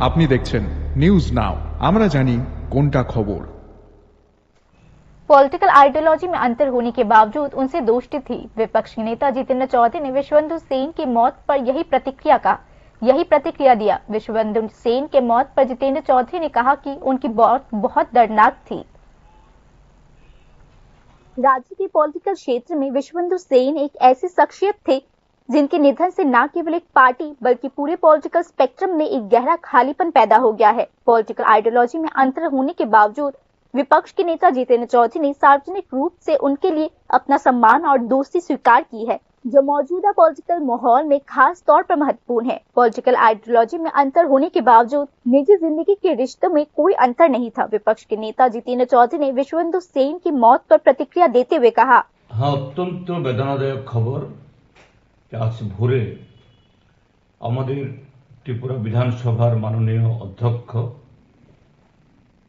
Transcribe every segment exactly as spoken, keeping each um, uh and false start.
আপনি দেখছেন news now, আমরা জানি কোনটা খবর। पॉलिटिकल आइडियोलॉजी में अंतर होने के बावजूद उनसे दोस्ती थी। विपक्ष के नेता जितेंद्र चौधरी ने विश्वबंधु सेन की मौत पर यही प्रतिक्रिया का यही प्रतिक्रिया दिया। विश्वबंधु सेन के मौत पर जितेंद्र चौधरी ने कहा कि उनकी मौत बहुत दर्दनाक थी। राज्य के पॉलिटिकल क्षेत्र में विश्वबंधु सेन एक ऐसी शख्सियत थे जिनके निधन से ना केवल एक पार्टी बल्कि पूरे पॉलिटिकल स्पेक्ट्रम में एक गहरा खालीपन पैदा हो गया है। पॉलिटिकल आइडियोलॉजी में अंतर होने के बावजूद विपक्ष के नेता जितेंद्र चौधरी ने सार्वजनिक रूप से उनके लिए अपना सम्मान और दोस्ती स्वीकार की है, जो मौजूदा पॉलिटिकल माहौल में खास तौर पर महत्वपूर्ण है। पॉलिटिकल आइडियोलॉजी में अंतर होने के बावजूद निजी जिंदगी के रिश्तों में कोई अंतर नहीं था। विपक्ष के नेता जितेंद्र चौधरी ने विश्वबंधु सेन की मौत पर प्रतिक्रिया देते हुए कहा। হ্যাঁ, অত্যন্ত বেদনাদায়ক খবর যে আজ ভোরে আমাদের ত্রিপুরা বিধানসভার মাননীয় অধ্যক্ষ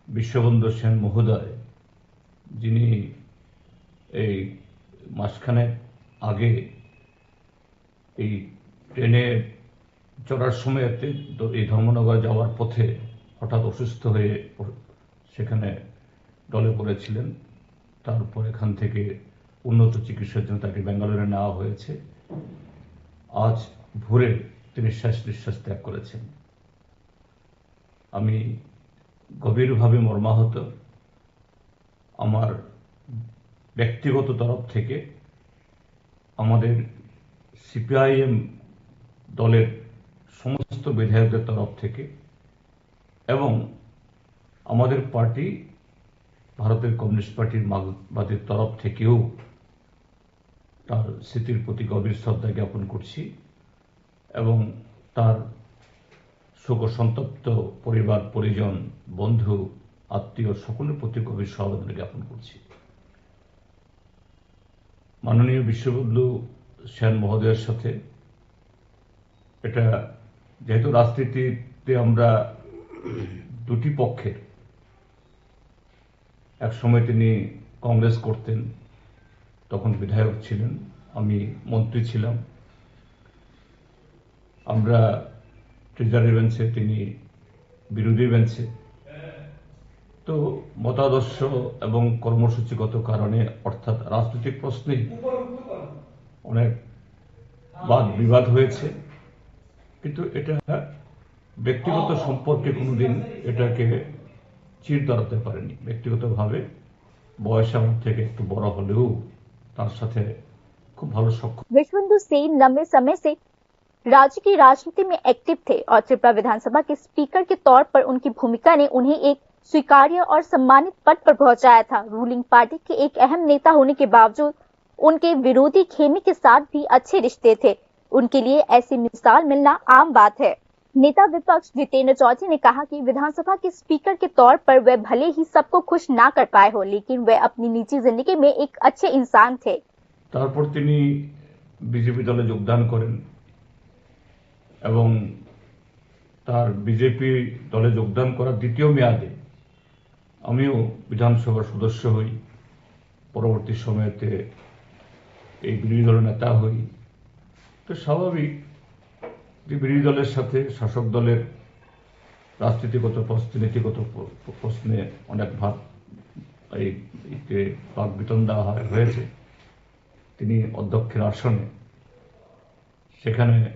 বিশ্ববন্ধু সেন মহোদয়, যিনি এই মাসখানেক আগে এই ট্রেনে চড়ার সময় এই ধর্মনগর যাওয়ার পথে হঠাৎ অসুস্থ হয়ে সেখানে ঢলে পড়েছিলেন। তারপর এখান থেকে উন্নত চিকিৎসার জন্য তাকে ব্যাঙ্গালোরে নেওয়া হয়েছে। আজ ভোরে তিনি শেষ নিঃশ্বাস ত্যাগ করেছেন। আমি গভীরভাবে মর্মাহত। আমার ব্যক্তিগত তরফ থেকে, আমাদের সিপিআইএম দলের সমস্ত বিধায়কদের তরফ থেকে এবং আমাদের পার্টি ভারতের কমিউনিস্ট পার্টির মার্কসবাদীর তরফ থেকেও তার স্মৃতির প্রতি গভীর শ্রদ্ধা জ্ঞাপন করছি এবং তার শোক সন্তপ্ত পরিবার পরিজন, বন্ধু, আত্মীয় সকলের প্রতি গভীর সমবেদনা জ্ঞাপন করছি। মাননীয় বিশ্ববন্ধু সেন মহোদয়ের সাথে এটা, যেহেতু রাজনীতিতে আমরা দুটি পক্ষের, এক সময় তিনি কংগ্রেস করতেন, তখন বিধায়ক ছিলেন, আমি মন্ত্রী ছিলাম। আমরা ট্রেজারি বেঞ্চে, তিনি বিরোধী বেঞ্চে। তো মতাদর্শ এবং কর্মসূচিগত কারণে, অর্থাৎ রাজনৈতিক প্রশ্নে অনেক বাদ বিবাদ হয়েছে, কিন্তু এটা ব্যক্তিগত সম্পর্কে কোনোদিন এটাকে চির ধরাতে পারেনি। ব্যক্তিগতভাবে বয়স আমার থেকে একটু বড় হলেও তার সাথে খুব ভালো সখ্য। विश्वबंधु सेन लंबे समय से राज्य की राजनीति में एक्टिव थे और त्रिपुरा विधानसभा के स्पीकर के तौर पर उनकी भूमिका ने उन्हें एक स्वीकार्य और सम्मानित पद पर पहुंचाया था। रूलिंग पार्टी के एक अहम नेता होने के बावजूद उनके विरोधी खेमे के साथ भी अच्छे रिश्ते थे। उनके लिए ऐसी मिसाल मिलना आम बात है। नेता विपक्ष जितेंद्र चौधरी ने कहा कि विधानसभा के स्पीकर के तौर पर वे भले ही सबको खुश ना कर पाए हो, लेकिन वे अपनी निजी जिंदगी में एक अच्छे इंसान थे। তারপর তিনি বিজেপি দলে যোগদান করেন এবং তার বিজেপি দলে যোগদান করার দ্বিতীয় মেয়াদে আমিও বিধানসভার সদস্য হই। পরবর্তী সময়তে এই বিরোধী দলের নেতা হই। তো স্বাভাবিক যে বিরোধী দলের সাথে শাসক দলের রাজনীতিগত প্রশ্নে, নীতিগত প্র- প্রশ্নে অনেক ভাব এই যে বাকবিতণ্ডা হয়- হয়েছে। তিনি অধ্যক্ষের আসনে, সেখানে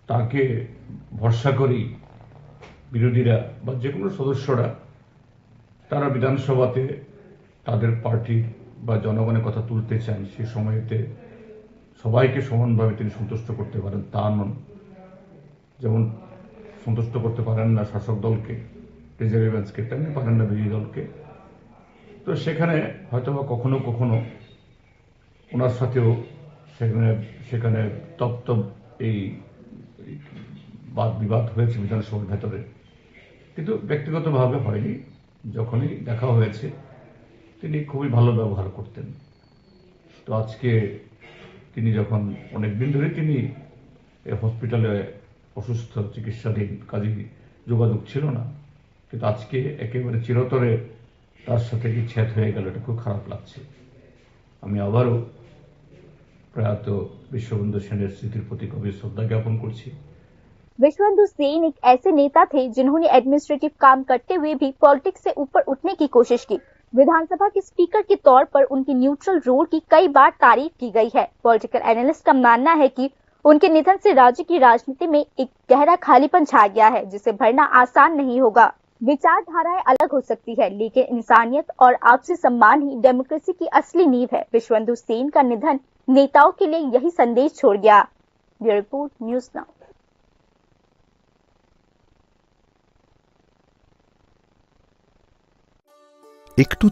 তাকে ভরসা করি বিরোধীরা বা যে কোনো সদস্যরা তারা বিধানসভাতে তাদের পার্টির বা জনগণের কথা তুলতে চান, সে সময়তে সবাইকে সমানভাবে তিনি সন্তুষ্ট করতে পারেন তা নন। যেমন সন্তুষ্ট করতে পারেন না শাসক দলকে, রিজার্ভ বেঞ্চকে, তেমনি পারেন না বিরোধী দলকে। তো সেখানে হয়তো বা কখনো কখনো ওনার সাথেও সেখানে সেখানে তপ্ত এই বাদ বিবাদ হয়েছে বিধানসভার ভেতরে, কিন্তু ব্যক্তিগতভাবে হয়নি। যখনই দেখা হয়েছে তিনি খুবই ভালো ব্যবহার করতেন। তো আজকে তিনি যখন অনেক দিন ধরে তিনি এই হসপিটালে অসুস্থ চিকিৎসাধীন, কাজেই যোগাযোগ ছিল না, কিন্তু আজকে একেবারে চিরতরে তার সাথে বিচ্ছেদ হয়ে গেল, এটা খুব খারাপ লাগছে। আমি আবারও প্রয়াত বিশ্ববন্ধু সেনের স্মৃতির প্রতি গভীর শ্রদ্ধা জ্ঞাপন করছি। विश्वेंदु सेन एक ऐसे नेता थे जिन्होंने एडमिनिस्ट्रेटिव काम करते हुए भी पॉलिटिक्स से ऊपर उठने की कोशिश की। विधानसभा के स्पीकर के तौर पर उनके न्यूट्रल रोल की कई बार तारीफ की गई है। पॉलिटिकल एनालिस्ट का मानना है कि उनके निधन से राज्य की राजनीति में एक गहरा खालीपन छा गया है, जिसे भरना आसान नहीं होगा। विचारधाराएं अलग हो सकती है, लेकिन इंसानियत और आपसी सम्मान ही डेमोक्रेसी की असली नींव है। विश्वेंदु सेन का निधन नेताओं के लिए यही संदेश छोड़ गया। Bureau report, news now. একটু